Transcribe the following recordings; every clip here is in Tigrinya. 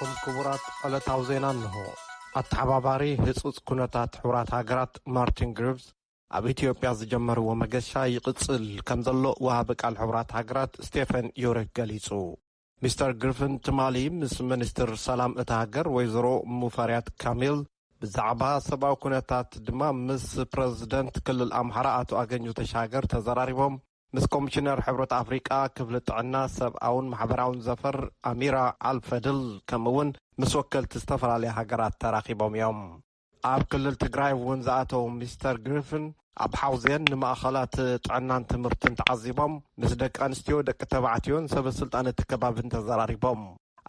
እቶም ክቡራት ዕለታዊ ዜና እንሆ። ኣተሓባባሪ ህጹጽ ኩነታት ሕቡራት ሃገራት ማርቲን ግሪቭስ ኣብ ኢትዮጵያ ዝጀመርዎ መገሻ ይቕጽል ከም ዘሎ ወሃቢ ቃል ሕቡራት ሃገራት ስቴፈን ዩሪክ ገሊጹ። ሚስተር ግሪፍን ትማሊ ምስ ሚኒስትር ሰላም እታ ሃገር ወይዘሮ ሙፈሪያት ካሚል ብዛዕባ ሰብኣዊ ኩነታት ድማ ምስ ፕረዚደንት ክልል ኣምሓራ ኣቶ ኣገኘሁ ተሻገር ተዘራሪቦም። ምስ ኮሚሽነር ሕብረት ኣፍሪቃ ክፍሊ ጥዕና ሰብኣውን ማሕበራውን ዘፈር ኣሚራ ኣልፈድል ከምኡ እውን ምስ ወከልቲ ዝተፈላለያ ሃገራት ተራኺቦም እዮም። ኣብ ክልል ትግራይ እውን ዝኣተው ሚስተር ግሪፍን ኣብ ሓውዜን ንማእኸላት ጥዕናን ትምህርትን ተዓዚቦም፣ ምስ ደቂ ኣንስትዮ፣ ደቂ ተባዕትዮን ሰበ ስልጣን እቲ ከባብን ተዘራሪቦም።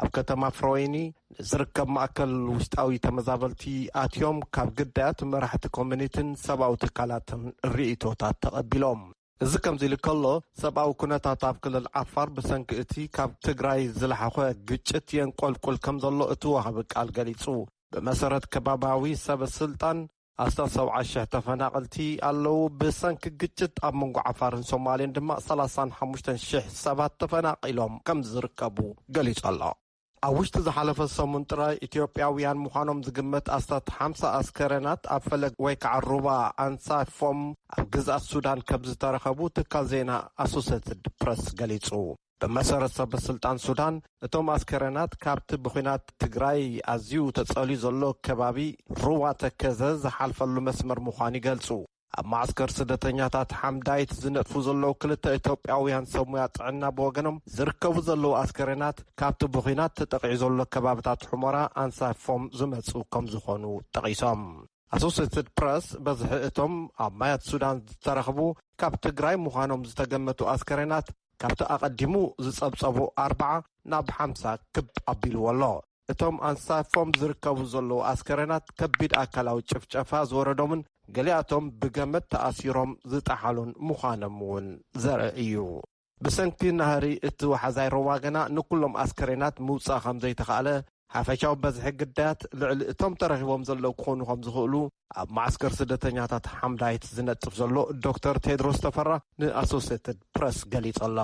ኣብ ከተማ ፍሮይኒ ንዝርከብ ማእከል ውሽጣዊ ተመዛበልቲ ኣትዮም ካብ ግዳያት መራሕቲ ኮሚኒቲን ሰብኣዊ ትካላትን ርእይቶታት ተቐቢሎም። እዚ ከምዚ ኢሉ ከሎ፣ ሰብኣዊ ኩነታት ኣብ ክልል ዓፋር ብሰንኪ እቲ ካብ ትግራይ ዝለሓኸ ግጭት የንቆልቁል ከም ዘሎ እቲ ወሃቢ ቃል ገሊጹ። ብመሰረት ከባባዊ ሰበ ስልጣን፣ ኣስታት ሰብዓ ሽሕ ተፈናቐልቲ ኣለዉ። ብሰንኪ ግጭት ኣብ መንጎ ዓፋርን ሶማሌን ድማ ሰላሳን ሓሙሽተን ሽሕ ሰባት ተፈናቒሎም ከም ዝርከቡ ገሊጹ ኣሎ። ኣብ ውሽጢ ዝሓለፈ ሰሙን ጥራይ ኢትዮጵያውያን ምዃኖም ዝግመት ኣስታት ሓምሳ ኣስከረናት ኣብ ፈለግ ወይ ከዓ ሩባ ኣንሳፎም ኣብ ግዝኣት ሱዳን ከም ዝተረኸቡ ትካል ዜና ኣሶሴትድ ፕረስ ገሊጹ። ብመሰረት ሰበ ስልጣን ሱዳን፣ እቶም ኣስከረናት ካብቲ ብኹናት ትግራይ ኣዝዩ ተጸልዩ ዘሎ ከባቢ ሩባ ተከዘ ዝሓልፈሉ መስመር ምዃኑ ይገልጹ። ኣብ ማዕስከር ስደተኛታት ሓምዳይት ዝነጥፉ ዘለዉ ክልተ ኢትዮጵያውያን ሰብ ሙያ ጥዕና ብወገኖም፣ ዝርከቡ ዘለዉ ኣስከሬናት ካብቲ ብኹናት ተጠቒዑ ዘሎ ከባብታት ሑመራ ኣንሳፎም ዝመጹ ከም ዝኾኑ ጠቒሶም። ኣሶሴትድ ፕረስ በዝሒ እቶም ኣብ ማያት ሱዳን ዝተረኽቡ ካብ ትግራይ ምዃኖም ዝተገመቱ ኣስከሬናት ካብቲ ኣቐዲሙ ዝጸብጸቡ ኣርብዓ ናብ ሓምሳ ክብ ኣቢልዎ ኣሎ። እቶም ኣንሳፎም ዝርከቡ ዘለዉ ኣስከሬናት ከቢድ ኣካላዊ ጭፍጨፋ ዝወረዶምን ገሊኣቶም ብገመድ ተኣሲሮም ዝጠሓሉን ምዃኖም እውን ዘርኢ እዩ። ብሰንኪ ናህሪ እቲ ወሓዛይ ሩባ ገና ንኩሎም ኣስከሬናት ምውጻእ ከም ዘይተኻእለ፣ ሓፈሻዊ በዝሒ ግዳያት ልዕሊ እቶም ተረኺቦም ዘለዉ ክኾኑ ከም ዝኽእሉ ኣብ ማዕስከር ስደተኛታት ሓምዳይት ዝነጥፍ ዘሎ ዶክተር ቴድሮስ ተፈራ ንኣሶሴትድ ፕረስ ገሊጹ ኣሎ።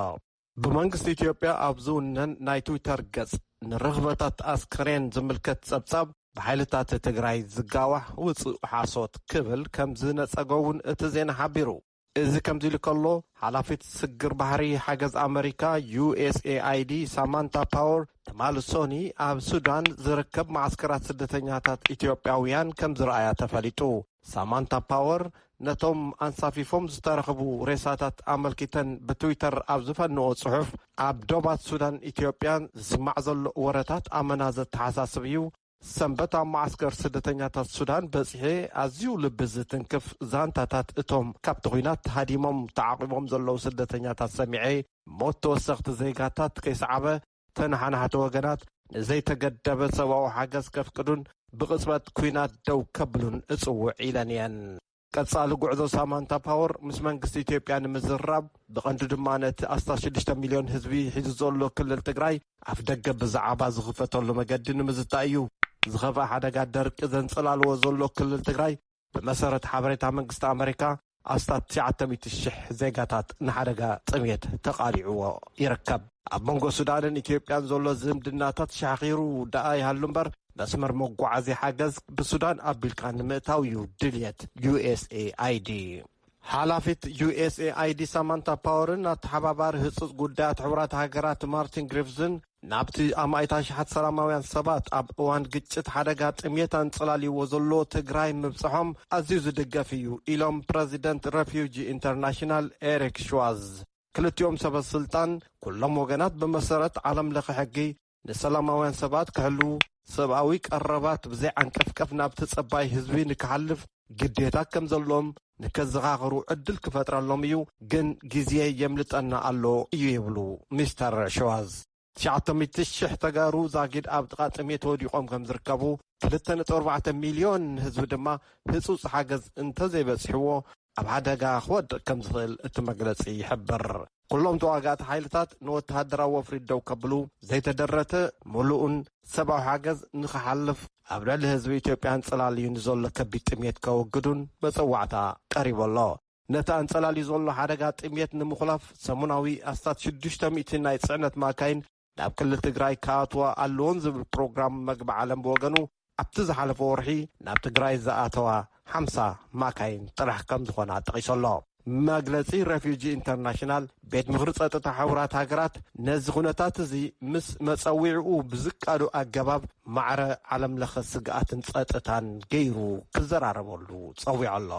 ብመንግስቲ ኢትዮጵያ ኣብ ዝውነን ናይ ትዊተር ገጽ፣ ንርኽበታት ኣስክሬን ዝምልከት ጸብጻብ ብሓይልታት ትግራይ ዝጋዋሕ ውጹእ ሓሶት ክብል ከም ዝነጸጎ እውን እቲ ዜና ሓቢሩ። እዚ ከምዚ ኢሉ ከሎ፣ ሓላፊት ስግር ባሕሪ ሓገዝ ኣመሪካ፣ ዩ ኤስ ኤ ኣይ ዲ፣ ሳማንታ ፓወር፣ ትማሊ ሶኒ ኣብ ሱዳን ዝርከብ መዓስከራት ስደተኛታት ኢትዮጵያውያን ከም ዝረኣያ ተፈሊጡ። ሳማንታ ፓወር ነቶም ኣንሳፊፎም ዝተረኽቡ ሬሳታት ኣመልኪተን ብትዊተር ኣብ ዝፈንኦ ጽሑፍ፣ ኣብ ዶባት ሱዳን ኢትዮጵያን ዝስማዕ ዘሎ ወረታት ኣመና ዘተሓሳስብ እዩ። ሰንበት ኣብ መዓስከር ስደተኛታት ሱዳን በጺሐ፣ ኣዝዩ ልቢ ዝትንክፍ ዛንታታት እቶም ካብቲ ኹናት ሃዲሞም ተዓቂቦም ዘለዉ ስደተኛታት ሰሚዐ፣ ሞት ተወሰኽቲ ዜጋታት ከይሰዓበ፣ ተነሓናሕቲ ወገናት ንዘይተገደበ ሰብኣዊ ሓገዝ ከፍቅዱን ብቕጽበት ኲናት ደው ከብሉን እጽውዕ ኢለን እየን። ቀጻሊ ጉዕዞ ሳማንታ ፓወር ምስ መንግስቲ ኢትዮጵያ ንምዝርራብ፣ ብቐንዱ ድማ ነቲ ኣስታት ሽዱሽተ ሚልዮን ህዝቢ ሒዙ ዘሎ ክልል ትግራይ ኣፍ ደገ ብዛዕባ ዝኽፈተሉ መገዲ ንምዝታይ እዩ። ዝኸፍኣ ሓደጋ ደርቂ ዘንጸላልዎ ዘሎ ክልል ትግራይ፣ ብመሰረት ሓበሬታ መንግስቲ ኣመሪካ፣ ኣስታት ትሽዓተ ሚእቲ ሽሕ ዜጋታት ንሓደጋ ጥምየት ተቓሊዕዎ ይርከብ። ኣብ መንጎ ሱዳንን ኢትዮጵያን ዘሎ ዝምድናታት ሻኺሩ ደኣ ይሃሉ እምበር፣ መስመር መጓዓዝያ ሓገዝ ብሱዳን ኣቢልካ ንምእታው እዩ ድልየት ዩ ኤስ ኤ ኣይ ዲ። ሓላፊት ዩ ኤስ ኤ ኣይ ዲ ሳማንታ ፓወርን ኣተሓባባሪ ህጹጽ ጉዳያት ሕቡራት ሃገራት ማርቲን ግሪፍዝን ናብቲ ኣማኢት ኣሽሓት ሰላማውያን ሰባት ኣብ እዋን ግጭት ሓደጋ ጥምየት ኣንጸላልይዎ ዘሎ ትግራይ ምብጽሖም ኣዝዩ ዝድገፍ እዩ ኢሎም ፕረዚደንት ረፊውጂ ኢንተርናሽናል ኤሪክ ሽዋዝ። ክልቲኦም ሰበ ስልጣን፣ ኩሎም ወገናት ብመሰረት ዓለም ለኸ ሕጊ ንሰላማውያን ሰባት ክሕልዉ፣ ሰብኣዊ ቀረባት ብዘይ ዓንቀፍቀፍ ናብቲ ጸባይ ህዝቢ ንክሓልፍ ግዴታ ከም ዘለዎም ንከዘኻኽሩ ዕድል ክፈጥረሎም እዩ፣ ግን ግዜ የምልጠና ኣሎ እዩ ይብሉ ሚስተር ሽዋዝ። ትሽዓተ ሚእቲ ሽሕ ተጋሩ ዛጊድ ኣብ ጥቓ ጥሜት ወዲቖም ከም ዝርከቡ፣ ክልተ ነጥቢ ኣርባዕተ ሚልዮን ህዝቢ ድማ ህጹጽ ሓገዝ እንተዘይበጽሕዎ ኣብ ሓደጋ ክወድቕ ከም ዝኽእል እቲ መግለጺ ይሕብር። ኩሎም ተዋጋእቲ ሓይልታት ንወተሃደራዊ ወፍሪ ደው ከብሉ፣ ዘይተደረተ፣ ምሉእን ሰብኣዊ ሓገዝ ንኽሓልፍ፣ ኣብ ልዕሊ ህዝቢ ኢትዮጵያን ጽላል እዩ ንዘሎ ከቢድ ጥሜት ከወግዱን መጸዋዕታ ቀሪቡ ኣሎ። ነቲ ኣንጸላልዩ ዘሎ ሓደጋ ጥሜት ንምኹላፍ ሰሙናዊ ኣስታት ሽዱሽተ ሚእቲ ናይ ጽዕነት ማካይን ናብ ክልል ትግራይ ክኣትዋ ኣለዎን ዝብል ፕሮግራም መግቢ ዓለም ብወገኑ፣ ኣብቲ ዝሓለፈ ወርሒ ናብ ትግራይ ዝኣተዋ ሓምሳ ማካይን ጥራሕ ከም ዝኾና ጠቒሱ ኣሎ። መግለጺ ሬፊጂ ኢንተርናሽናል፣ ቤት ምኽሪ ጸጥታ ሕቡራት ሃገራት ነዚ ኩነታት እዚ ምስ መጸዊዕኡ ብዝቃዶ ኣገባብ ማዕረ ዓለም ለኸ ስግኣትን ጸጥታን ገይሩ ክዘራረበሉ ጸዊዑ ኣሎ።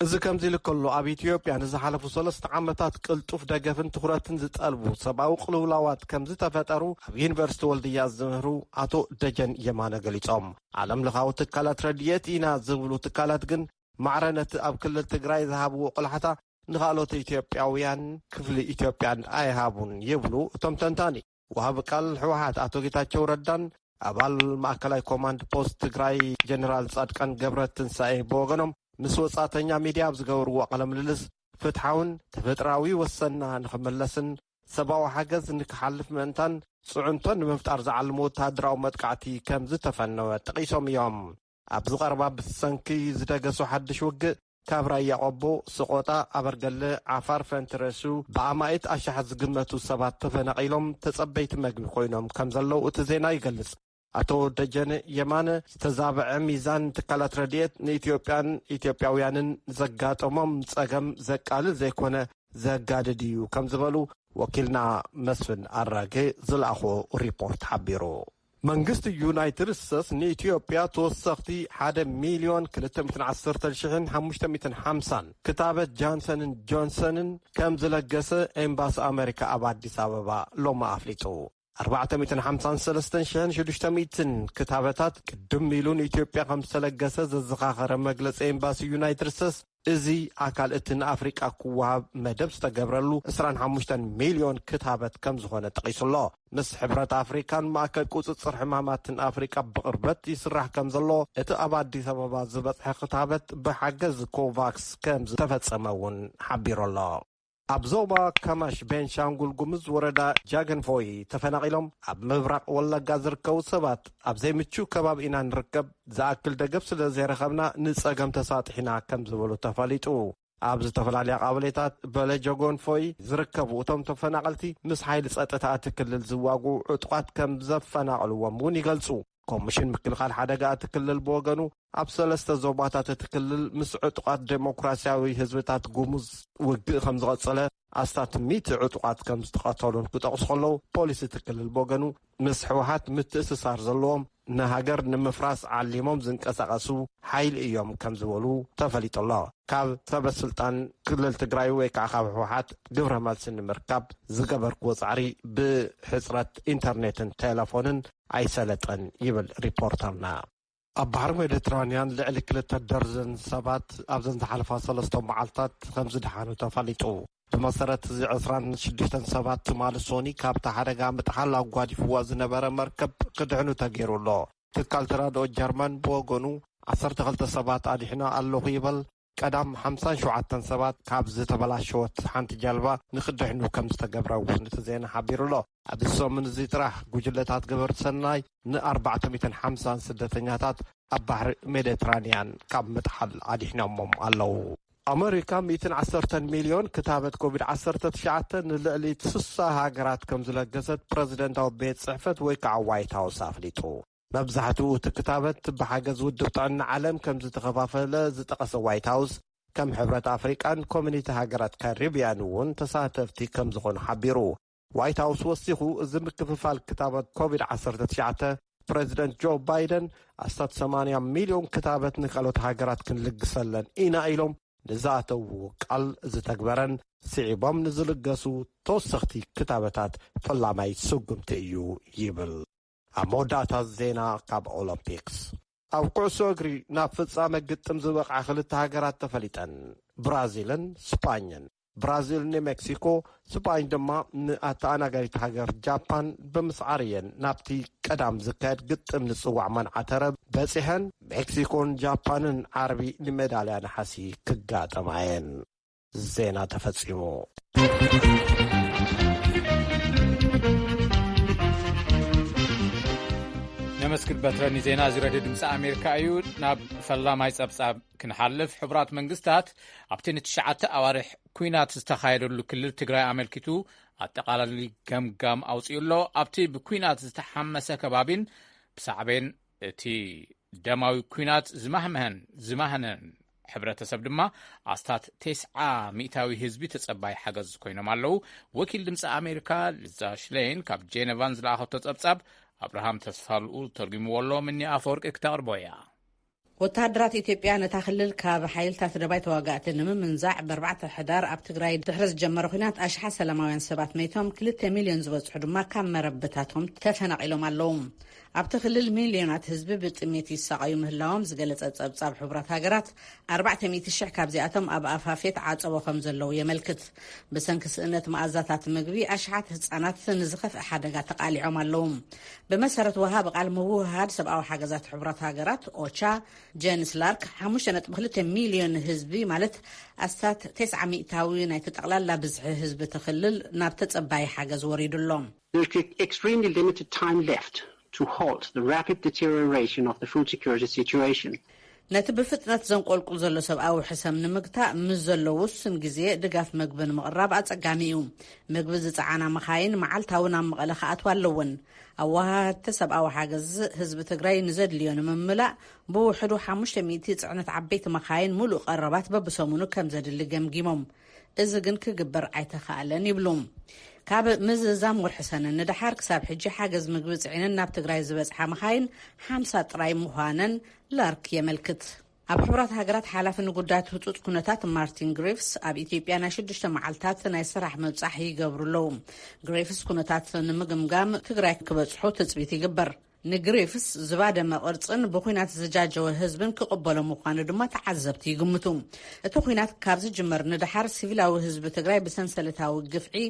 እዚ ከምዚ ኢሉ ከሎ፣ ኣብ ኢትዮጵያ ንዝሓለፉ ሰለስተ ዓመታት ቅልጡፍ ደገፍን ትኹረትን ዝጠልቡ ሰብኣዊ ቅልውላዋት ከም ዝተፈጠሩ ኣብ ዩኒቨርሲቲ ወልድያ ዝምህሩ ኣቶ ደጀን የማነ ገሊጾም። ዓለም ለኻዊ ትካላት ረድኤት ኢና ዝብሉ ትካላት ግን ማዕረ ነቲ ኣብ ክልል ትግራይ ዝሃብዎ ቆላሕታ ንኻልኦት ኢትዮጵያውያን ክፍሊ ኢትዮጵያን ኣይሃቡን ይብሉ እቶም ተንታኒ። ወሃቢ ቃል ህወሓት ኣቶ ጌታቸው ረዳን ኣባል ማእከላይ ኮማንድ ፖስት ትግራይ ጀነራል ጻድቃን ገብረ ትንሳኤ ብወገኖም ምስ ወጻእተኛ ሚድያ ኣብ ዝገበርዎ ቃለ ምልልስ፣ ፍትሓውን ተፈጥራዊ ወሰንና ንኽመለስን ሰብኣዊ ሓገዝ ንክሓልፍ ምእንታን ጽዕንቶ ንምፍጣር ዝዓለመ ወተሃደራዊ መጥቃዕቲ ከም ዝተፈነወ ጠቒሶም እዮም። ኣብዚ ቀረባ ብሰንኪ ዝደገሶ ሓድሽ ውግእ ካብ ራያ ቆቦ፣ ሰቆጣ፣ ኣበርገለ፣ ዓፋር ፈንትረሱ ብኣማኢት ኣሽሓት ዝግመቱ ሰባት ተፈናቒሎም ተጸበይቲ መግቢ ኮይኖም ከም ዘለዉ እቲ ዜና ይገልጽ። ኣቶ ደጀነ የማነ፣ ዝተዛብዐ ሚዛን ትካላት ረድኤት ንኢትዮጵያን ኢትዮጵያውያንን ዘጋጠሞም ጸገም ዘቃልል ዘይኮነ ዘጋድድ እዩ ከም ዝበሉ ወኪልና መስፍን ኣራጌ ዝለኣኾ ሪፖርት ሓቢሩ። መንግስቲ ዩናይትድ ስቴትስ ንኢትዮጵያ ተወሰኽቲ ሓደ ሚልዮን ክልተ ሚእትን ዓሰርተ ሽሕን ሓሙሽተ ሚእትን ሓምሳን ክታበት ጃንሰንን ጆንሰንን ከም ዝለገሰ ኤምባሲ ኣመሪካ ኣብ ኣዲስ ኣበባ ሎሚ ኣፍሊጡ። ኣርባዕተ ሚእትን ሓምሳን ሰለስተን ሽሕን ሽዱሽተ ሚእትን ክታበታት ቅድም ኢሉ ንኢትዮጵያ ከም ዝተለገሰ ዘዘኻኸረ መግለጺ ኤምባሲ ዩናይትድ ስቴትስ፣ እዚ ኣካል እቲ ንኣፍሪቃ ክወሃብ መደብ ዝተገብረሉ ዕስራን ሓሙሽተን ሚልዮን ክታበት ከም ዝኾነ ጠቒሱ ኣሎ። ምስ ሕብረት ኣፍሪካን ማእከል ቁጽጽር ሕማማትን ኣፍሪቃ ብቕርበት ይስራሕ ከም ዘሎ፣ እቲ ኣብ ኣዲስ ኣበባ ዝበጽሐ ክታበት ብሓገዝ ኮቫክስ ከም ዝተፈጸመ እውን ሓቢሩ ኣሎ። ኣብ ዞባ ከማሽ ቤንሻንጉል ጉሙዝ ወረዳ ጃገንፎይ ተፈናቒሎም ኣብ ምብራቕ ወለጋ ዝርከቡ ሰባት ኣብ ዘይምቹእ ከባቢ ኢና ንርከብ፣ ዝኣክል ደገፍ ስለ ዘይረኸብና ንጸገም ተሳጢሕና ከም ዝበሉ ተፈሊጡ። ኣብ ዝተፈላለያ ቀበሌታት በለጀጎንፎይ ዝርከቡ እቶም ተፈናቐልቲ ምስ ሓይሊ ጸጥታ እቲ ክልል ዝዋግኡ ዕጡቓት ከም ዘፈናቐልዎም እውን ይገልጹ። ኮሚሽን ምክልኻል ሓደጋ እቲ ክልል ብወገኑ ኣብ ሰለስተ ዞባታት እቲ ክልል ምስ ዕጡቓት ዴሞክራሲያዊ ህዝብታት ጉሙዝ ውግእ ከም ዝቐጸለ፣ ኣስታት ሚእቲ ዕጡቓት ከም ዝተቐተሉን ክጠቕሱ ከለዉ፣ ፖሊስ እቲ ክልል ብወገኑ ምስ ህወሓት ምትእስሳር ዘለዎም ንሃገር ንምፍራስ ዓሊሞም ዝንቀሳቐሱ ሓይሊ እዮም ከም ዝበሉ ተፈሊጡ ኣሎ። ካብ ሰበ ስልጣን ክልል ትግራይ ወይ ከዓ ካብ ህወሓት ግብረ መልሲ ንምርካብ ዝገበርክዎ ጻዕሪ ብሕጽረት ኢንተርኔትን ቴሌፎንን ኣይሰለጠን ይብል ሪፖርተርና። ኣብ ባሕሪ ሜዲትራንያን ልዕሊ ክልተ ደርዘን ሰባት ኣብዘን ዝሓለፋ ሰለስተ መዓልታት ከም ዝደሓኑ ተፈሊጡ። ብመሰረት እዚ ዕስራን ሽዱሽተን ሰባት ትማሊ ሶኒ ካብቲ ሓደጋ ምጥሓል ኣጓዲፍዋ ዝነበረ መርከብ ክድሕኑ ተገይሩ ኣሎ። ትካል ተራድኦ ጀርመን ብወገኑ ዓሰርተ ክልተ ሰባት ኣድሒነ ኣለኹ ይበል። ቀዳም ሓምሳን ሸውዓተን ሰባት ካብ ዝተበላሸወት ሓንቲ ጀልባ ንክድሕኑ ከም ዝተገብረ እውን እቲ ዜና ሓቢሩ ኣሎ። ኣብዚ ሰሙን እዚ ጥራሕ ጉጅለታት ገበርቲ ሰናይ ንኣርባዕተ ሚእትን ሓምሳን ስደተኛታት ኣብ ባሕሪ ሜዲትራንያን ካብ ምጥሓል ኣድሒኖሞም ኣለዉ። ኣመሪካ ሚእትን ዓሰርተን ሚልዮን ክታበት ኮቪድ ዓሰርተ ትሽዓተ ንልዕሊ ስሳ ሃገራት ከም ዝለገሰት ፕረዚደንታዊ ቤት ጽሕፈት ወይ ከዓ ዋይት ሃውስ ኣፍሊጡ። መብዛሕትኡ እቲ ክታበት ብሓገዝ ውድብ ጥዕና ዓለም ከም ዝተኸፋፈለ ዝጠቐሰ ዋይት ሃውስ፣ ከም ሕብረት ኣፍሪቃን ኮሚኒቲ ሃገራት ካሪብያን እውን ተሳተፍቲ ከም ዝኾኑ ሓቢሩ። ዋይት ሃውስ ወሲኹ፣ እዚ ምክፍፋል ክታበት ኮቪድ ዓሰርተ ትሽዓተ፣ ፕረዚደንት ጆ ባይደን ኣስታት ሰማንያ ሚልዮን ክታበት ንካልኦት ሃገራት ክንልግሰለን ኢና ኢሎም ንዝኣተውዎ ቃል ዝተግበረን ስዒቦም ንዝልገሱ ተወሰኽቲ ክታበታት ፈላማይ ስጉምቲ እዩ ይብል። ኣብ መወዳእታ ዜና ካብ ኦሎምፒክስ። ኣብ ኩዕሶ እግሪ ናብ ፍጻመ ግጥም ዝበቕዓ ክልተ ሃገራት ተፈሊጠን፣ ብራዚልን ስጳኝን። ብራዚል ንሜክሲኮ፣ ስጳኝ ድማ ንኣተኣናጋዲት ሃገር ጃፓን ብምስዓር እየን ናብቲ ቀዳም ዝካየድ ግጥም ዝጽዋዕ መንዓ ተረብ በጺሐን። ሜክሲኮን ጃፓንን ዓርቢ ንሜዳልያ ነሓሲ ክጋጠማ እየን። ዜና ተፈጺሙ። ነመስግን በትረ ንዜና እዚ ሬድዮ ድምፂ ኣሜሪካ እዩ። ናብ ፈላማይ ጸብጻብ ክንሓልፍ፣ ሕቡራት መንግስታት ኣብቲ ንትሽዓተ ኣዋርሕ ኲናት ዝተኻየደሉ ክልል ትግራይ ኣመልኪቱ ኣጠቓላሊ ገምጋም ኣውጺኡ ኣሎ። ኣብቲ ብኲናት ዝተሓመሰ ከባቢን ብሳዕቤን እቲ ደማዊ ኲናት ዝማህመሀን ዝማህነን ሕብረተሰብ ድማ ኣስታት ተስዓ ሚእታዊ ህዝቢ ተጸባይ ሓገዝ ኮይኖም ኣለዉ። ወኪል ድምፂ ኣሜሪካ ሊዛ ሽሌን ካብ ጄነቫን ዝለኣኸቶ ጸብጻብ ኣብርሃም ተስፋልኡ ተርጉምዎ ኣሎ። ምኒ ኣፈወርቂ ክተቕርቦ እያ። ወተሃደራት ኢትዮጵያ ነታ ክልል ካብ ሓይልታት ደባይ ተዋጋእቲ ንምምንዛዕ ብኣርባዕተ ሕዳር ኣብ ትግራይ ድሕሪ ዝጀመረ ኲናት ኣሽሓት ሰላማውያን ሰባት መይቶም፣ ክልተ ሚልዮን ዝበጽሑ ድማ ካብ መረብታቶም ተፈናቒሎም ኣለዉ። ኣብቲ ክልል ሚልዮናት ህዝቢ ብጥሜት ይሳቐዩ ምህላዎም ዝገለጸ ጸብጻብ ሕቡራት ሃገራት፣ ኣርባዕተ ሚእቲ ሽሕ ካብዚኣቶም ኣብ ኣፋፌት ዓጸቦ ከም ዘለዉ የመልክት። ብሰንኪ ስእነት መኣዛታት ምግቢ ኣሽሓት ህጻናት ንዝኸፍአ ሓደጋ ተቓሊዖም ኣለዉ። ብመሰረት ወሃቢ ቃል ምውህሃድ ሰብኣዊ ሓገዛት ሕቡራት ሃገራት ኦቻ ጀንስ ላርክ፣ ሓሙሽተ ነጥቢ ክልተ ሚልዮን ህዝቢ ማለት ኣስታት ተስዓ ሚእታዊ ናይቲ ጠቕላላ ብዝሒ ህዝቢ እቲ ክልል ናብ ተጸባይ ሓገዝ ወሪዱ ኣሎ። There's extremely limited time left to halt the rapid deterioration of the food security situation. ነቲ ብፍጥነት ዘንቆልቁል ዘሎ ሰብኣዊ ሕሰም ንምግታእ ምስ ዘሎ ውሱን ግዜ ድጋፍ መግቢ ንምቕራብ ኣጸጋሚ እዩ። ምግቢ ዝጸዓና መኻይን መዓልታዊ ናብ መቐለ ክኣትዋ ኣለወን። ኣወሃህድቲ ሰብኣዊ ሓገዝ ህዝቢ ትግራይ ንዘድልዮ ንምምላእ ብውሕዱ ሓሙሽተ ሚእቲ ጽዕነት ዓበይቲ መኻይን ሙሉእ ቀረባት በብሰሙኑ ከም ዘድሊ ገምጊሞም። እዚ ግን ክግበር ኣይተኻእለን ይብሉ። ካብ ምዝዛም ወርሒ ሰነ ንደሓር ክሳብ ሕጂ ሓገዝ ምግቢ ጽዒነን ናብ ትግራይ ዝበጽሓ መኻይን ሓምሳ ጥራይ ምዃነን ላርክ የመልክት። ኣብ ሕቡራት ሃገራት ሓላፊ ንጉዳያት ህጹጽ ኩነታት ማርቲን ግሪፍስ ኣብ ኢትዮጵያ ናይ ሽዱሽተ መዓልታት ናይ ስራሕ ምብጻሕ ይገብሩ ኣለዉ። ግሪፍስ ኩነታት ንምግምጋም ትግራይ ክበጽሑ ትጽቢት ይግበር። ንግሪፍስ ዝባደመ ቅርጽን ብኹናት ዝጃጀወ ህዝብን ክቕበሎ ምዃኑ ድማ ተዓዘብቲ ይግምቱ። እቲ ኹናት ካብ ዝጅመር ንደሓር ሲቪላዊ ህዝቢ ትግራይ ብሰንሰለታዊ ግፍዒ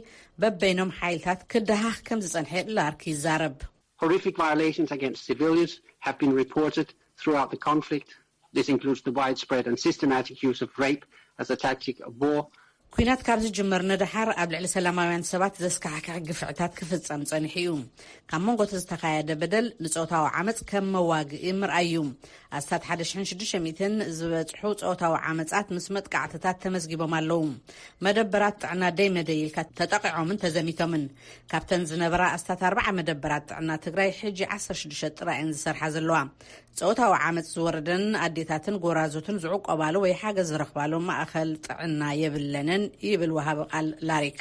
በበይኖም ሓይልታት ክደሃኽ ከም ዝጸንሐ ላርክ ይዛረብ። Horrific violations against civilians have been reported throughout the conflict. This includes the widespread and systematic use of rape as a tactic of war. ኲናት ካብ ዝጅመር ንደሓር ኣብ ልዕሊ ሰላማውያን ሰባት ዘስካሕክሕ ግፍዕታት ክፍጸም ጸኒሑ እዩ። ካብ መንጎ እቲ ዝተኻየደ በደል ንጾታዊ ዓመጽ ከም መዋግኢ ምርኣይ እዩ። ኣስታት ሓደ ሽሕን ሽዱሽተ ሚእትን ዝበጽሑ ጾታዊ ዓመጻት ምስ መጥቃዕትታት ተመዝጊቦም ኣለዉ። መደበራት ጥዕና ደይ መደይ ኢልካ ተጠቒዖምን ተዘሚቶምን። ካብተን ዝነበራ ኣስታት ኣርባዓ መደበራት ጥዕና ትግራይ ሕጂ ዓሰርተ ሽዱሽተ ጥራይ እየን ዝሰርሓ ዘለዋ። ጾታዊ ዓመጽ ዝወረደን ኣዴታትን ጎራዙትን ዝዕቆባሉ ወይ ሓገዝ ዝረኽባሉ ማእኸል ጥዕና የብለንን ይብል ወሃቢ ቃል ላሪክ።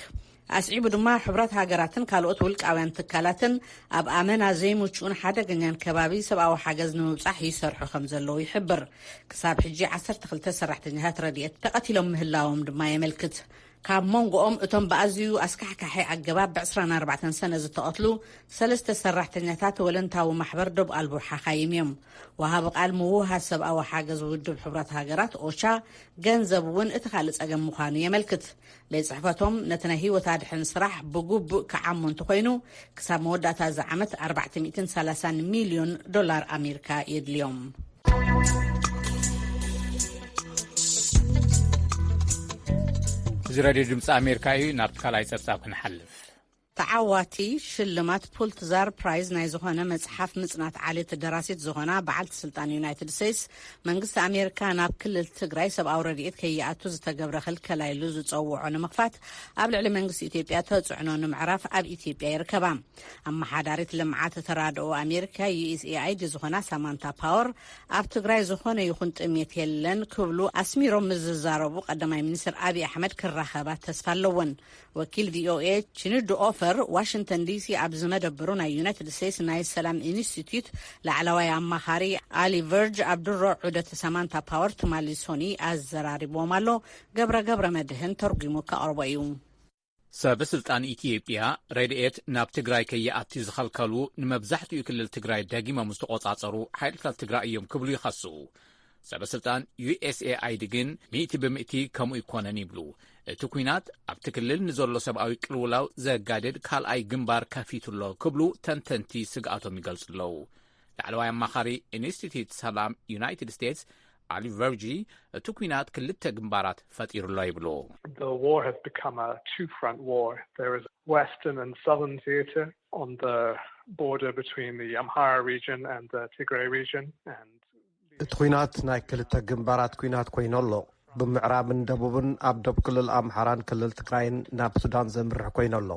ኣስዒቡ ድማ፣ ሕብረት ሃገራትን ካልኦት ውልቃውያን ትካላትን ኣብ ኣመና ዘይምቹእን ሓደገኛን ከባቢ ሰብኣዊ ሓገዝ ንምብጻሕ ይሰርሑ ከም ዘለዉ ይሕብር። ክሳብ ሕጂ ዓሰርተ ክልተ ሰራሕተኛታት ረድኤት ተቐቲሎም ምህላዎም ድማ የመልክት። ካብ መንጎኦም እቶም ብኣዝዩ ኣስካሕካሒ ኣገባብ ብዕስራን ኣርባዕተን ሰነ ዝተቐትሉ ሰለስተ ሰራሕተኛታት ወለንታዊ ማሕበር ዶብ ኣልቦ ሓኻይም እዮም። ወሃቢ ቃል ምውሃድ ሰብኣዊ ሓገዝ ውድብ ሕቡራት ሃገራት ኦቻ ገንዘብ እውን እቲ ካልእ ጸገም ምዃኑ የመልክት። ቤት ጽሕፈቶም ነቲ ናይ ህይወት ኣድሕን ስራሕ ብግቡእ ክዓሞ እንተኾይኑ፣ ክሳብ መወዳእታ እዚ ዓመት ኣርባዕተ ሚእትን ሰላሳን ሚልዮን ዶላር ኣሜሪካ የድልዮም። እዚ ሬድዮ ድምፂ ኣሜሪካ እዩ። ናብ ካልኣይ ጸብጻብ ክንሓልፍ። ተዓዋቲ ሽልማት ፑልትዛር ፕራይዝ ናይ ዝኾነ መጽሓፍ ምጽናት ዓሌት ደራሲት ዝኾና በዓልቲ ስልጣን ዩናይትድ ስቴትስ፣ መንግስቲ ኣሜሪካ ናብ ክልል ትግራይ ሰብኣዊ ረድኤት ከይኣቱ ዝተገብረ ክልከላ ኢሉ ዝጸውዖ ንምኽፋት፣ ኣብ ልዕሊ መንግስቲ ኢትዮጵያ ተጽዕኖ ንምዕራፍ ኣብ ኢትዮጵያ ይርከባ። ኣመሓዳሪት ልምዓት ተራድኦ ኣሜሪካ፣ ዩኤስኤኣይዲ፣ ዝኾና ሳማንታ ፓወር፣ ኣብ ትግራይ ዝኾነ ይኹን ጥሜት የለን ክብሉ ኣስሚሮም ምስ ዝዛረቡ፣ ቀዳማይ ሚኒስትር ኣብይ ኣሕመድ ክራኸባ ተስፋ ኣለወን። ወኪል ቪኦኤ ቺኑድ ኦፈር ዋሽንግተን ዲሲ ኣብ ዝመደበሩ ናይ ዩናይትድ ስቴትስ ናይ ሰላም ኢንስቲትዩት ላዕለዋይ ኣማኻሪ ኣሊ ቨርጅ ኣብ ድሮ ዑደት ሳማንታ ፓወር ትማሊ ሶኒ ኣዘራሪብዎም ኣሎ። ገብረ ገብረ መድህን ተርጉሙ ከቕርቦ እዩ። ሰበ ስልጣን ኢትዮጵያ ረድኤት ናብ ትግራይ ከይኣቲ ዝኸልከሉ ንመብዛሕትኡ ክልል ትግራይ ደጊሞም ዝተቖጻጸሩ ሓይልታት ትግራይ እዮም ክብሉ ይኸሱ። ሰበ ስልጣን ዩኤስኤኣይዲ ግን ሚእቲ ብምእቲ ከምኡ ኣይኮነን ይብሉ። እቲ ኲናት ኣብቲ ክልል ንዘሎ ሰብኣዊ ቅልውላው ዘጋድድ ካልኣይ ግንባር ከፊቱ ኣሎ ክብሉ ተንተንቲ ስግኣቶም ይገልጹ ኣለዉ። ላዕለዋይ ኣማኻሪ ኢንስቲትዩት ሰላም ዩናይትድ ስቴትስ ኣሊ ቨርጂ፣ እቲ ኲናት ክልተ ግንባራት ፈጢሩ ኣሎ ይብሉ። The war has become a two-front war. There is western and southern theater on the border between the Amhara region and the Tigray region, and እቲ ኲናት ናይ ክልተ ግንባራት ኲናት ኮይኑ ኣሎ። ብምዕራብን ደቡብን ኣብ ደቡብ ክልል ኣምሓራን ክልል ትግራይን ናብ ሱዳን ዘምርሕ ኮይኑ ኣሎ።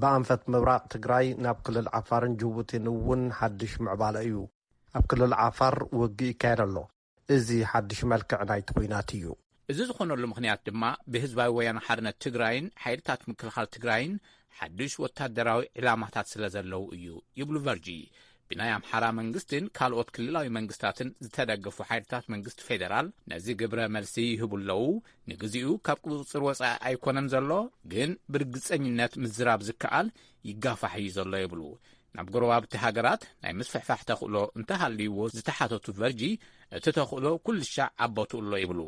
ብኣንፈት ምብራቕ ትግራይ ናብ ክልል ዓፋርን ጅቡቲን እውን ሓድሽ ምዕባለ እዩ። ኣብ ክልል ዓፋር ውግእ ይካየድ ኣሎ። እዚ ሓድሽ መልክዕ ናይቲ ኲናት እዩ። እዚ ዝኾነሉ ምኽንያት ድማ ብህዝባዊ ወያነ ሓርነት ትግራይን ሓይልታት ምክልኻል ትግራይን ሓድሽ ወታደራዊ ዕላማታት ስለ ዘለዉ እዩ ይብሉ ቨርጂ። ብናይ ኣምሓራ መንግስትን ካልኦት ክልላዊ መንግስታትን ዝተደገፉ ሓይልታት መንግስቲ ፌደራል ነዚ ግብረ መልሲ ይህቡ ኣለዉ። ንግዚኡ ካብ ቁፅፅር ወፃኢ ኣይኮነን ዘሎ፣ ግን ብርግፀኝነት ምዝራብ ዝከኣል ይጋፋሕ እዩ ዘሎ ይብሉ። ናብ ጎረባብቲ ሃገራት ናይ ምስፍሕፋሕ ተኽእሎ እንተሃልይዎ ዝተሓተቱ ቨርጂ፣ እቲ ተኽእሎ ኩልሻዕ ኣቦትኡ ኣሎ ይብሉ።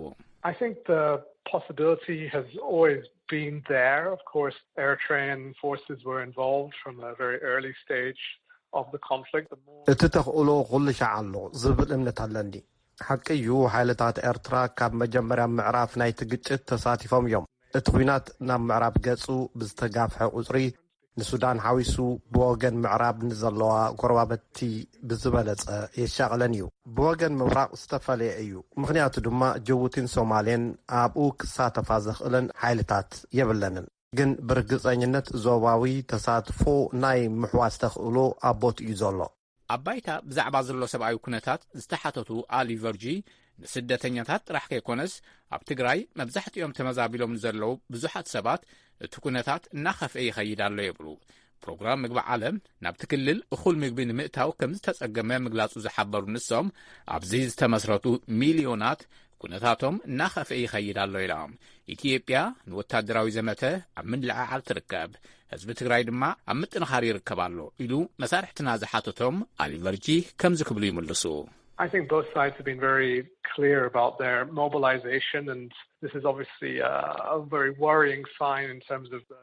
I think the possibility has always been there. Of course, Eritrean forces were involved from a very early stage of the conflict. The more እቲ ተኽእሎ ኩልሻዕ ኣሎ ዝብል እምነት ኣለኒ። ሓቂ እዩ፣ ሓይልታት ኤርትራ ካብ መጀመርያ ምዕራፍ ናይቲ ግጭት ተሳቲፎም እዮም። እቲ ኲናት ናብ ምዕራብ ገጹ ብዝተጋፍሐ ቁጽሪ፣ ንሱዳን ሓዊሱ ብወገን ምዕራብ ንዘለዋ ጎረባብቲ ብዝበለጸ የሻቕለን እዩ። ብወገን ምብራቕ ዝተፈለየ እዩ፣ ምኽንያቱ ድማ ጅቡቲን ሶማሌን ኣብኡ ክሳተፋ ዘኽእለን ሓይልታት የብለንን። ግን ብርግጸኝነት ዞባዊ ተሳትፎ ናይ ምሕዋስ ተኽእሎ ኣብ ቦትኡ እዩ ዘሎ። ኣብ ባይታ ብዛዕባ ዘሎ ሰብኣዊ ኩነታት ዝተሓተቱ ኣሊ ቨርጂ፣ ንስደተኛታት ጥራሕ ከይኮነስ ኣብ ትግራይ መብዛሕትኦም ተመዛቢሎም ንዘለዉ ብዙሓት ሰባት እቲ ኩነታት እናኸፍአ ይኸይድ ኣሎ ይብሉ። ፕሮግራም ምግቢ ዓለም ናብቲ ክልል እኹል ምግቢ ንምእታው ከም ዝተጸገመ ምግላጹ ዝሓበሩ ንሶም፣ ኣብዚ ዝተመስረቱ ሚልዮናት ኩነታቶም እናኸፍአ ይኸይድ ኣሎ ኢሎም። ኢትዮጵያ ንወታደራዊ ዘመተ ኣብ ምልዕዓል ትርከብ፣ ህዝቢ ትግራይ ድማ ኣብ ምጥንኻር ይርከብ ኣሎ ኢሉ መሳርሕትና ዝሓተቶም ኣሊ ቨርጂ ከምዚ ክብሉ ይምልሱ። I think both sides have been very clear about their mobilization, and this is obviously a, a very worrying sign in terms of the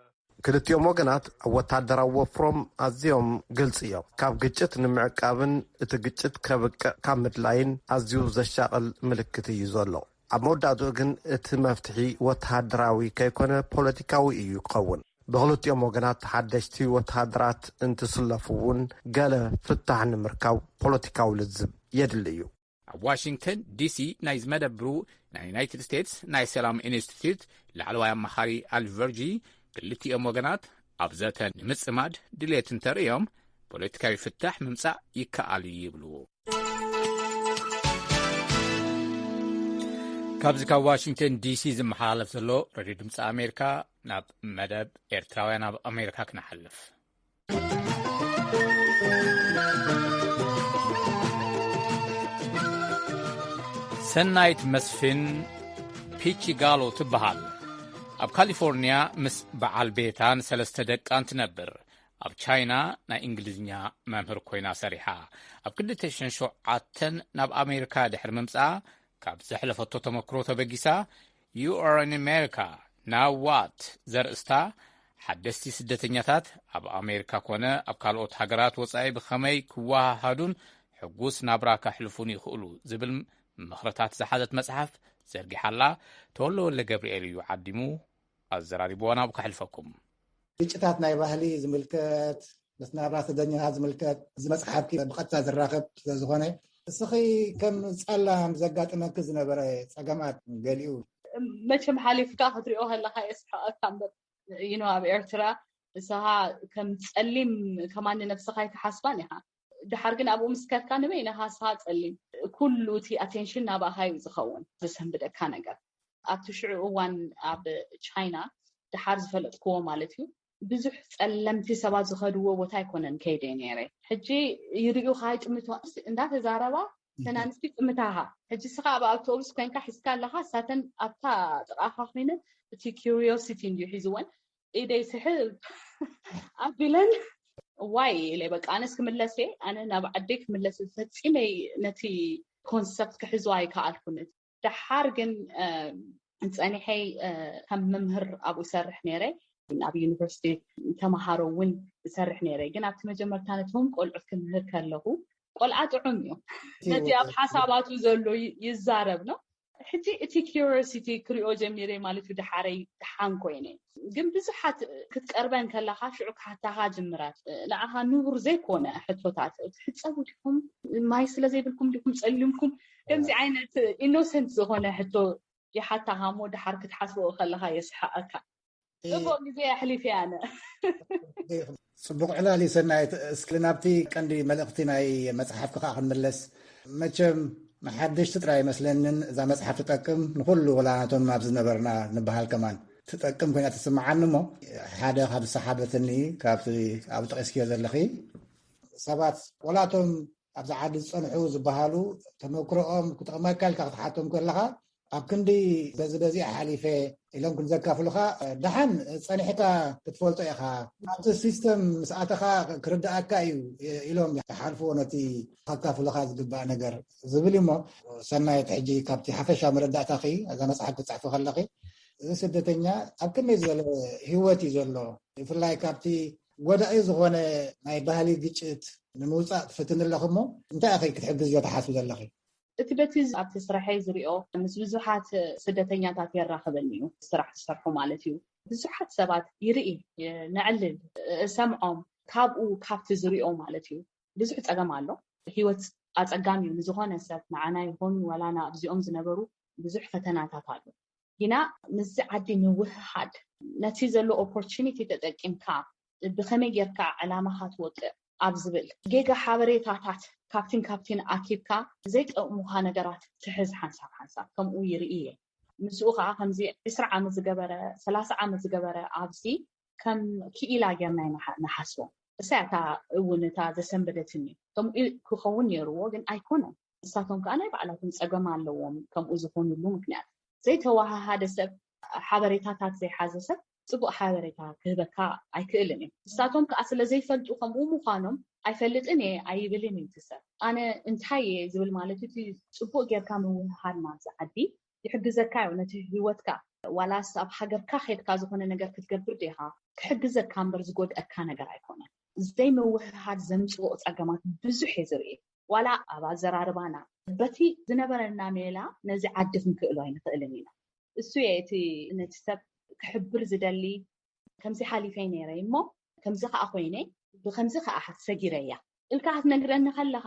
ክልቲኦም ወገናት ኣብ ወታደራዊ ወፍሮም ኣዝዮም ግልጺ እዮም። ካብ ግጭት ንምዕቃብን እቲ ግጭት ከብቅዕ ካብ ምድላይን ኣዝዩ ዘሻቕል ምልክት እዩ ዘሎ። ኣብ መወዳእትኡ ግን እቲ መፍትሒ ወተሃደራዊ ከይኮነ ፖለቲካዊ እዩ ክኸውን። ብኽልቲኦም ወገናት ሓደሽቲ ወተሃደራት እንትስለፉ እውን ገለ ፍታሕ ንምርካብ ፖለቲካዊ ልዝብ የድሊ እዩ። ኣብ ዋሽንግተን ዲሲ ናይ ዝመደብሩ ናይ ዩናይትድ ስቴትስ ናይ ሰላም ኢንስቲትዩት ላዕለዋይ ኣማኻሪ ኣልቨርጂ፣ ክልቲኦም ወገናት ኣብ ዘተ ንምጽማድ ድሌት እንተርእዮም ፖለቲካዊ ፍታሕ ምምጻእ ይከኣል እዩ ይብሉ። ካብዚ ካብ ዋሽንግተን ዲሲ ዝመሓላለፍ ዘሎ ሬድዮ ድምፂ ኣሜሪካ፣ ናብ መደብ ኤርትራውያን ኣብ ኣሜሪካ ክንሓልፍ። ሰናይት መስፍን ፒቺጋሎ ትበሃል። ኣብ ካሊፎርንያ ምስ በዓል ቤታን ሰለስተ ደቃን ትነብር። ኣብ ቻይና ናይ እንግሊዝኛ መምህር ኮይና ሰሪሓ። ኣብ ክልተ ሽሕን ሸውዓተን ናብ ኣሜሪካ ድሕሪ ምምጻኣ፣ ካብ ዘሕለፈቶ ተመክሮ ተበጊሳ፣ You are in America, now what? ዘርእስታ፣ ሓደስቲ ስደተኛታት ኣብ ኣሜሪካ ኮነ ኣብ ካልኦት ሃገራት ወጻኢ ብኸመይ ክወሃሃዱን ሕጉስ ናብራ ከሕልፉን ይኽእሉ ዝብል ምኽርታት ዝሓዘት መጽሓፍ ዘርጊሓላ። ተወልደ ወልደ ገብርኤል እዩ ዓዲሙ ኣዘራሪብዋ፣ ናብኡ ከሕልፈኩም። ግጭታት ናይ ባህሊ ዝምልከት፣ ምስ ናብራ ስደተኛታት ዝምልከት፣ እዚ መጽሓፍኪ ብቐጥታ ዝራኸብ ስለ ዝኾነ፣ እስኺ ከም ጸላም ዘጋጥመኪ ዝነበረ ጸገማት ገሊኡ። መቸም ሓሊፍካ ክትሪኦ ከለኻ የስሕቐካ እምበር፣ you know፣ ኣብ ኤርትራ ንስኻ ከም ጸሊም ከማን ንነብስኻ ኣይትሓስባን ኢኻ። ድሓር ግን ኣብኡ ምስ ከድካ ንበይንኻ ንስኻ ጸሊም፣ ኩሉ እቲ ኣቴንሽን ናባኻ እዩ ዝኸውን፣ ዘሰንብደካ ነገር። ኣብቲ ሽዑ እዋን ኣብ ቻይና፣ ድሓር ዝፈለጥክዎ ማለት እዩ፣ ብዙሕ ጸለምቲ ሰባት ዝኸድዎ ቦታ ኣይኮነን ከይደ ነይረ። ሕጂ ይርእዩኻ ይጥምቱኻ፣ እንዳተዛረባ እተን ኣንስቲ ይጥምታኻ። ሕጂ እስኻ ኣብ ኣውቶቡስ ኮይንካ ሒዝካ ኣለኻ፣ እሳተን ኣብታ ጥቓኻ ኮይነን፣ እቲ ኪሪዮሲቲ እንድዩ ሒዝወን፣ ኢደይ ስሕብ ኣቢለን፣ ዋይ ኢለ፣ በቃ ኣነስ ክምለስ እየ፣ ኣነ ናብ ዓደይ ክምለስ፣ ፈጺመ ነቲ ኮንሰፕት ክሕዞ ኣይከኣልኩን። ደሓር ግን ጸኒሐ ከም መምህር ኣብኡ ይሰርሕ ነይረ። ኣብ ዩኒቨርሲቲ ተምሃሮ እውን ይሰርሕ ነይረ። ግን ኣብቲ መጀመርታ ነቶም ቆልዑት ክምህር ከለኹ፣ ቆልዓ ጥዑም እዩ፣ ነቲ ኣብ ሓሳባቱ ዘሎ ይዛረብ ነው። ሕጂ እቲ ኪሪዮሲቲ ክሪኦ ጀሚረ ማለት እዩ። ደሓረይ ደሓን ኮይነ፣ ግን ብዙሓት ክትቀርበን ከለኻ ሽዑ ክሓታኻ ጅምራት፣ ንዓኻ ንቡር ዘይኮነ ሕቶታት፣ ትሕጸቡ ዲኹም፣ ማይ ስለ ዘይብልኩም ዲኹም ጸሊምኩም፣ ከምዚ ዓይነት ኢኖሰንት ዝኾነ ሕቶ ይሓታኻ እሞ፣ ደሓር ክትሓስቦ ከለኻ የስሕቐካ። ጽቡቅ ግዜ ኣሕሊፈ ኣነ። ጽቡቅ ዕላል እዩ ሰናይት። እስኪ ናብቲ ቀንዲ መልእኽቲ ናይ መጽሓፍኪ ከዓ ክንምለስ። መቸም ንሓደሽቲ ጥራይ ኣይመስለንን እዛ መጽሓፍ ትጠቅም፣ ንኹሉ ወላ ናቶም ኣብ ዝነበርና ንበሃል ከማን ትጠቅም ኮይና ትስምዓኒ። እሞ ሓደ ካብ ዝሰሓበትኒ ካብቲ ኣብ ጠቂስክዮ ዘለኺ፣ ሰባት ወላቶም ኣብዚ ዓዲ ዝጸንሑ ዝበሃሉ ተመክሮኦም ክጠቕመካ ኢልካ ክትሓቶም ከለኻ፣ ኣብ ክንዲ በዚ በዚ ሓሊፈ ኢሎም ክንዘካፍሉኻ፣ ደሓን ጸኒሕካ ክትፈልጦ ኢኻ። ኣብቲ ሲስተም ምስ ኣተኻ ክርድኣካ እዩ ኢሎም ክሓልፍዎ ነቲ ከካፍሉኻ ዝግባእ ነገር ዝብል እዩ። እሞ ሰናይት፣ ሕጂ ካብቲ ሓፈሻዊ መረዳእታኺ እዛ መጽሓፍ ክትጽሕፊ ከለኺ፣ እዚ ስደተኛ ኣብ ከመይ ዝበለ ህይወት እዩ ዘሎ? ብፍላይ ካብቲ ወዳኢ ዝኾነ ናይ ባህሊ ግጭት ንምውጻእ ትፍትን ኣለኺ እሞ፣ እንታይ ኢኺ ክትሕግዝዮ ትሓስቢ ዘለኺ? እቲ በቲ ኣብቲ ስራሐይ ዝሪኦ ምስ ብዙሓት ስደተኛታት የራኽበኒ እዩ። ስራሕ ዝሰርሑ ማለት እዩ። ብዙሓት ሰባት ይርኢ፣ ነዕልል፣ እሰምዖም፣ ካብኡ ካብቲ ዝሪኦ ማለት እዩ። ብዙሕ ጸገም ኣሎ። ህይወት ኣጸጋሚ እዩ ንዝኾነ ሰብ፣ ንዓና ይኹን ዋላ ንኣብዚኦም ዝነበሩ ብዙሕ ፈተናታት ኣሎ። ግና ምስዚ ዓዲ ምውህሃድ፣ ነቲ ዘሎ ኦፖርቹኒቲ ተጠቂምካ ብኸመይ ጌርካ ዕላማኻ ትወቅዕ ኣብ ዝብል ጌጋ ሓበሬታታት ካብቲን ካብቲን ኣኪብካ ዘይጠቕሙኻ ነገራት ትሕዝ ሓንሳብ ሓንሳብ፣ ከምኡ ይርኢ እየ። ምስኡ ከዓ ከምዚ ዕስራ ዓመት ዝገበረ፣ ሰላሳ ዓመት ዝገበረ ኣብዚ ከም ክኢላ ጌርና ኢና ንሓ-፣ ንሓስቦ። እሳ እታ እውን እታ ዘሰንበደትኒ። ከምኡ ክኸውን ነይርዎ፣ ግን ኣይኮነን። ንሳቶም ከዓ ናይ ባዕላቶም ጸገም ኣለዎም፣ ከምኡ ዝኾኑሉ ምክንያት። ዘይተወሃሃደ ሰብ፣ ሓበሬታታት ዘይሓዘ ሰብ ጽቡቕ ሓበሬታ ክህበካ ኣይክእልን እዩ። ንሳቶም ከዓ ስለ ዘይፈልጡ ከምኡ ምዃኖም ኣይፈልጥን እየ ኣይብልን እዩ እቲ ሰብ። ኣነ እንታይ እየ ዝብል ማለት እዩ፣ እቲ ጽቡቕ ጌርካ ምውህሃድ ናብዚ ዓዲ ይሕግዘካ እዩ ነቲ ህይወትካ። ዋላስ ኣብ ሃገርካ ኸድካ ዝኾነ ነገር ክትገብር ዲኻ? ክሕግዘካ እምበር ዝጎድኣካ ነገር ኣይኮነን። ዘይምውህሃድ ዘምጽኦ ጸገማት ብዙሕ እየ ዝርኢ። ዋላ ኣብ ኣዘራርባና፣ በቲ ዝነበረና ሜላ ነዚ ዓዲ ክንክእሎ ኣይንኽእልን ኢና። እሱ እየ እቲ ነቲ ሰብ ክሕብር ዝደሊ። ከምዚ ሓሊፈይ ነይረ እሞ ከምዚ ከኣ ኮይነ፣ ብከምዚ ከኣ ሰጊረያ ኢልካ ክትነግረኒ ከለኻ፣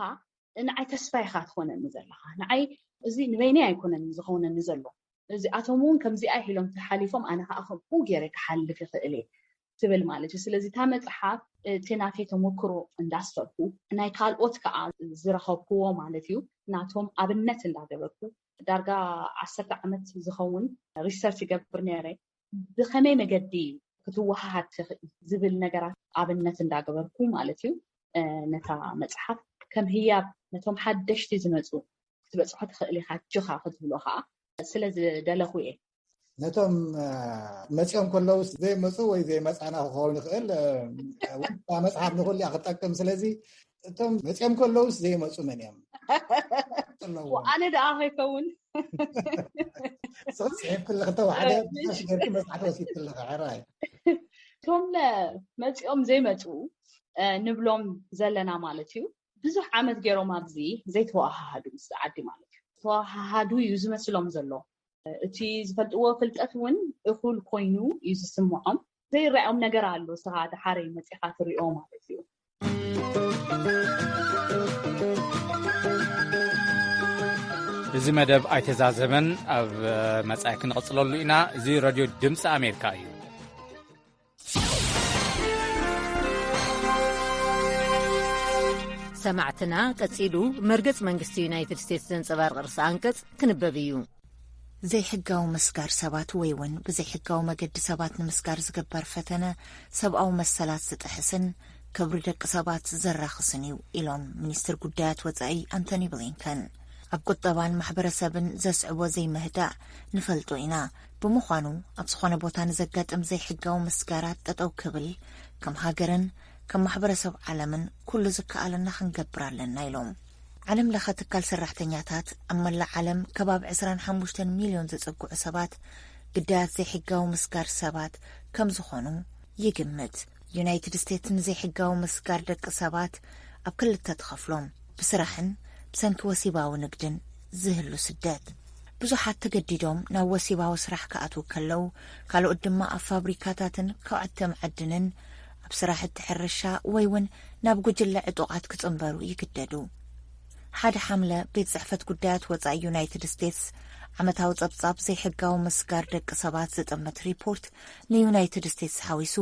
ንዓይ ተስፋ ኢኻ ትኾነኒ ዘለኻ። ንዓይ እዚ ንበይነይ ኣይኮነን ዝኸውነኒ ዘሎ። እዚኣቶም እውን ከምዚኣ ኢሎም ተሓሊፎም፣ ኣነ ከኣ ከምኡ ገይረ ክሓልፍ ይኽእል እየ ትብል ማለት እዩ። ስለዚ እታ መጽሓፍ እቲ ናተይ ተመክሮ እንዳስፈርኩ፣ ናይ ካልኦት ከኣ ዝረኸብክዎ ማለት እዩ፣ ናቶም ኣብነት እንዳገበርኩ፣ ዳርጋ ዓሰርተ ዓመት ዝኸውን ሪሰርች ይገብር ነይረ። ብኸመይ መገዲ ክትወሃሃድ ትኽእል ዝብል ነገራት ኣብነት እንዳገበርኩ ማለት እዩ፣ እ፣ ነታ መጽሓፍ ከም ህያብ ነቶም ሓደሽቲ ዝመጹ ክትበጽሖ ትኽእል ኢኻ፣ ኣጆኻ ክትብሎ ኸኣ ስለ ዝደለኹ እየ። ነቶም፣ እ፣ መጺኦም ከለውስ ዘይመጹ ወይ ዘይመጻና ክኸውን ይኽእል፣ እ፣ እታ መጽሓፍ ንኹሉ እያ ክትጠቅም። ስለዚ እቶም መጺኦም ከለውስ ዘይመጹ መን እዮም? ኣለዎም። ኣነ ደኣ ከይከውን። ጽሑፍ ጽሒፍክልኺ፣ ተዋሕደ እ፣ ብዛሽ ገይርኪ መጽሓፍ ወሲድክልኺ፣ ሕራይ። እቶም መጺኦም ዘይመጹ፣ እ፣ ንብሎም ዘለና ማለት እዩ። ብዙሕ ዓመት ገይሮም ኣብዚ ዘይተወሃሃዱ ምስ ዓዲ ማለት እዩ። ተወሃሃዱ እዩ ዝመስሎም ዘሎ። እቲ ዝፈልጥዎ ፍልጠት እውን እኹል ኮይኑ እዩ ዝስምዖም። ዘይረኣዮም ነገር ኣሎ፣ ስኻ ደሓረይ መጺኻ ትሪኦ ማለት እዩ። እዚ መደብ ኣይተዛዘመን፣ ኣብ መጻኢ ክንቕጽለሉ ኢና። እዚ ሬድዮ ድምፂ ኣሜሪካ እዩ። ሰማዕትና፣ ቀጺሉ መርገጽ መንግስቲ ዩናይትድ ስቴትስ ዘንጸባርቕ ርእሰ ኣንቀጽ ክንበብ እዩ። ዘይሕጋዊ ምስጋር ሰባት ወይ እውን ብዘይሕጋዊ መገዲ ሰባት ንምስጋር ዝግበር ፈተነ ሰብኣዊ መሰላት ዝጥሕስን ክብሪ ደቂ ሰባት ዘራኽስን እዩ ኢሎም ሚኒስትር ጉዳያት ወጻኢ ኣንቶኒ ብሊንከን። ኣብ ቁጠባን ማሕበረሰብን ዘስዕቦ ዘይምህዳእ ንፈልጦ ኢና። ብምዃኑ ኣብ ዝኾነ ቦታ ንዘጋጥም ዘይሕጋዊ ምስጋራት ጠጠው ክብል ከም ሃገርን ከም ማሕበረሰብ ዓለምን ኩሉ ዝከኣለና ክንገብር ኣለና ኢሎም። ዓለም ለኸ ትካል ሰራሕተኛታት ኣብ መላእ ዓለም ከባቢ ዕስራን ሓሙሽተን ሚልዮን ዘጸግዑ ሰባት ግዳያት ዘይሕጋዊ ምስጋር ሰባት ከም ዝኾኑ ይግምት። ዩናይትድ ስቴትስ ንዘይሕጋዊ ምስጋር ደቂ ሰባት ኣብ ክልተ ትኸፍሎም፣ ብስራሕን ብሰንኪ ወሲባዊ ንግድን ዝህሉ ስደት። ብዙሓት ተገዲዶም ናብ ወሲባዊ ስራሕ ክኣትዉ ከለዉ፣ ካልኦት ድማ ኣብ ፋብሪካታትን ከውዕቲ መዓድንን፣ ኣብ ስራሕቲ ሕርሻ ወይ እውን ናብ ጉጅለ ዕጡቓት ክጽንበሩ ይግደዱ። ሓደ ሓምለ ቤት ጽሕፈት ጉዳያት ወጻኢ ዩናይትድ ስቴትስ ዓመታዊ ጸብጻብ ዘይሕጋዊ ምስጋር ደቂ ሰባት ዝጥምት ሪፖርት ንዩናይትድ ስቴትስ ሓዊሱ፣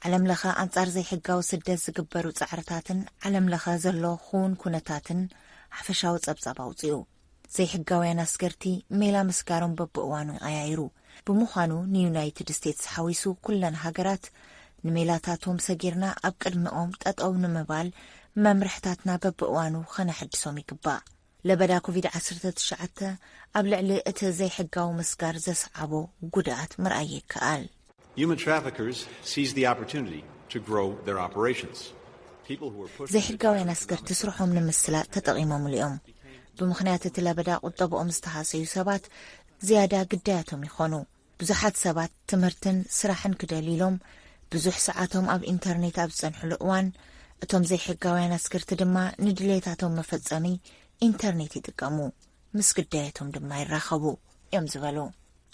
ዓለም ለኸ ኣንጻር ዘይሕጋዊ ስደት ዝግበሩ ጻዕርታትን ዓለም ለኸ ዘሎ ክውን ኩነታትን ሓፈሻዊ ጸብጻብ ኣውጺኡ። ዘይሕጋውያን ኣስገርቲ ሜላ ምስጋሮም በብእዋኑ ይቐያይሩ። ብምዃኑ ንዩናይትድ ስቴትስ ሓዊሱ ኩለን ሃገራት ንሜላታቶም ሰጊርና ኣብ ቅድሚኦም ጠጠው ንምባል መምርሕታትና በብእዋኑ ኸነሐድሶም ይግባእ። ለበዳ ኮቪድ ዓሰርተ ትሽዓተ ኣብ ልዕሊ እቲ ዘይሕጋዊ ምስጋር ዘስዓቦ ጉድኣት ምርኣይ ይከኣል። Human traffickers seize the opportunity to grow their operations. People who are pushed into ዘይሕጋውያን ኣስገርቲ ስርሖም ንምስላጥ ተጠቒሞምሉ እዮም። ብምኽንያት እቲ ለበዳ ቁጠብኦም ዝተሃሰዩ ሰባት ዝያዳ ግዳያቶም ይኾኑ። ብዙሓት ሰባት ትምህርትን ስራሕን ክደልዩ ኢሎም ብዙሕ ሰዓቶም ኣብ ኢንተርኔት ኣብ ዝጸንሕሉ እዋን፣ እቶም ዘይሕጋውያን ኣስገርቲ ድማ ንድሌታቶም መፈጸሚ ኢንተርኔት ይጥቀሙ፣ ምስ ግዳያቶም ድማ ይራኸቡ እዮም ዝበሉ።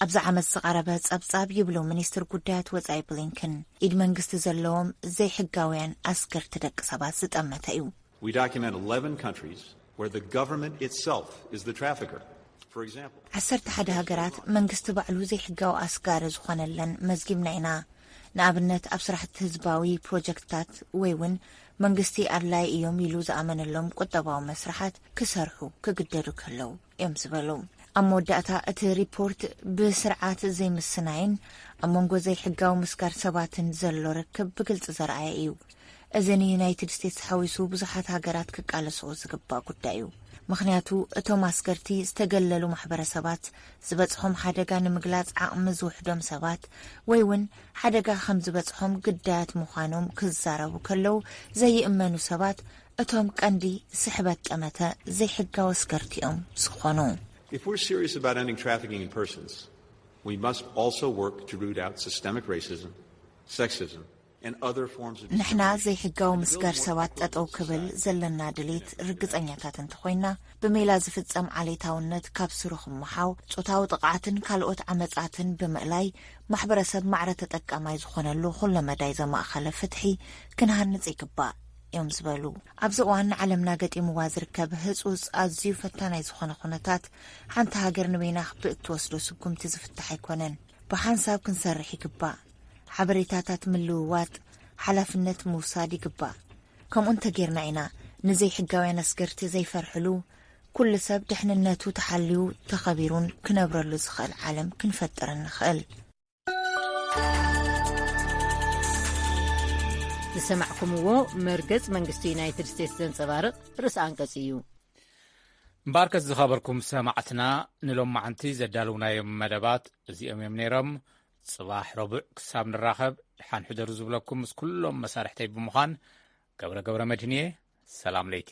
ኣብዚ ዓመት ዝቐረበ ጸብጻብ ይብሉ ሚኒስትር ጉዳያት ወጻኢ ብሊንከን፣ ኢድ መንግስቲ ዘለዎም ዘይሕጋውያን ኣስገርቲ ደቂ ሰባት ዝጠመተ እዩ። We document eleven countries where the government itself is the trafficker. For example, ዓሰርተ ሓደ ሃገራት መንግስቲ ባዕሉ ዘይሕጋዊ ኣስጋሪ ዝኾነለን መዝጊብና ኢና። ንኣብነት ኣብ ስራሕቲ ህዝባዊ ፕሮጀክትታት ወይ እውን መንግስቲ ኣድላይ እዮም ኢሉ ዝኣመነሎም ቁጠባዊ መስርሓት ክሰርሑ ክግደዱ ከለዉ እዮም ዝበሉ። ኣብ መወዳእታ እቲ ሪፖርት ብስርዓት ዘይምስናይን ኣብ መንጎ ዘይሕጋዊ ምስጋር ሰባትን ዘሎ ርክብ ብግልፂ ዘርኣየ እዩ። እዚ ንዩናይትድ ስቴትስ ሓዊሱ ብዙሓት ሃገራት ክቃለስኦ ዝግባእ ጉዳይ እዩ። ምኽንያቱ እቶም ኣስገርቲ ዝተገለሉ ማሕበረሰባት ዝበፅሖም ሓደጋ ንምግላፅ ዓቕሚ ዝውሕዶም ሰባት ወይ እውን ሓደጋ ከም ዝበፅሖም ግዳያት ምዃኖም ክዛረቡ ከለዉ ዘይእመኑ ሰባት እቶም ቀንዲ ስሕበት ጠመተ ዘይሕጋዊ ኣስገርቲ እዮም ዝኾኑ። If we're serious about ending trafficking in persons, we must also work to root out systemic racism, sexism, and other forms of ንሕና discrimination. ዘይሕጋዊ ምስጋር ሰባት ጠጠው ክብል ዘለና ድሌት ርግጸኛታት እንተኾይና፣ ብሜላ ዝፍጸም ዓሌታውነት ካብ ስሩ ክመሓው፣ ጾታዊ ጥቕዓትን ካልኦት ዓመጻትን ብምእላይ፣ ማሕበረሰብ ማዕረ ተጠቃማይ ዝኾነሉ ኩለመዳይ ዘማእኸለ ፍትሒ ክንሃንጽ ይግባእ እዮም ዝበሉ። ኣብዚ እዋን ንዓለምና ገጢምዋ ዝርከብ ህጹጽ ኣዝዩ ፈታናይ ዝኾነ ኩነታት፣ ሓንቲ ሃገር ንበይና ብእትወስዶ ስጉምቲ ዝፍታሕ ኣይኮነን። ብሓንሳብ ክንሰርሕ ይግባእ። ሓበሬታታት ምልውዋጥ፣ ሓላፍነት ምውሳድ ይግባእ። ከምኡ እንተጌርና ኢና ንዘይሕጋውያን ኣስገርቲ ዘይፈርሕሉ፣ ኩሉ ሰብ ድሕንነቱ ተሓልዩ ተኸቢሩን ክነብረሉ ዝኽእል ዓለም ክንፈጥር እንኽእል። ዝሰማዕኩምዎ መርገጽ መንግስቲ ዩናይትድ ስቴትስ ዘንጸባርቕ ርእሲ ኣንቀጽ እዩ። እምበኣርከስ ዝኸበርኩም ሰማዕትና፣ ንሎማዓንቲ ዘዳለውናዮም መደባት እዚኦም እዮም ነይሮም። ጽባሕ ረቡዕ ክሳብ ንራኸብ፣ ደሓን ሕደሩ ዝብለኩም ምስ ኩሎም መሳርሕተይ ብምዃን፣ ገብረ ገብረ መድህን እየ። ሰላም ለይቲ።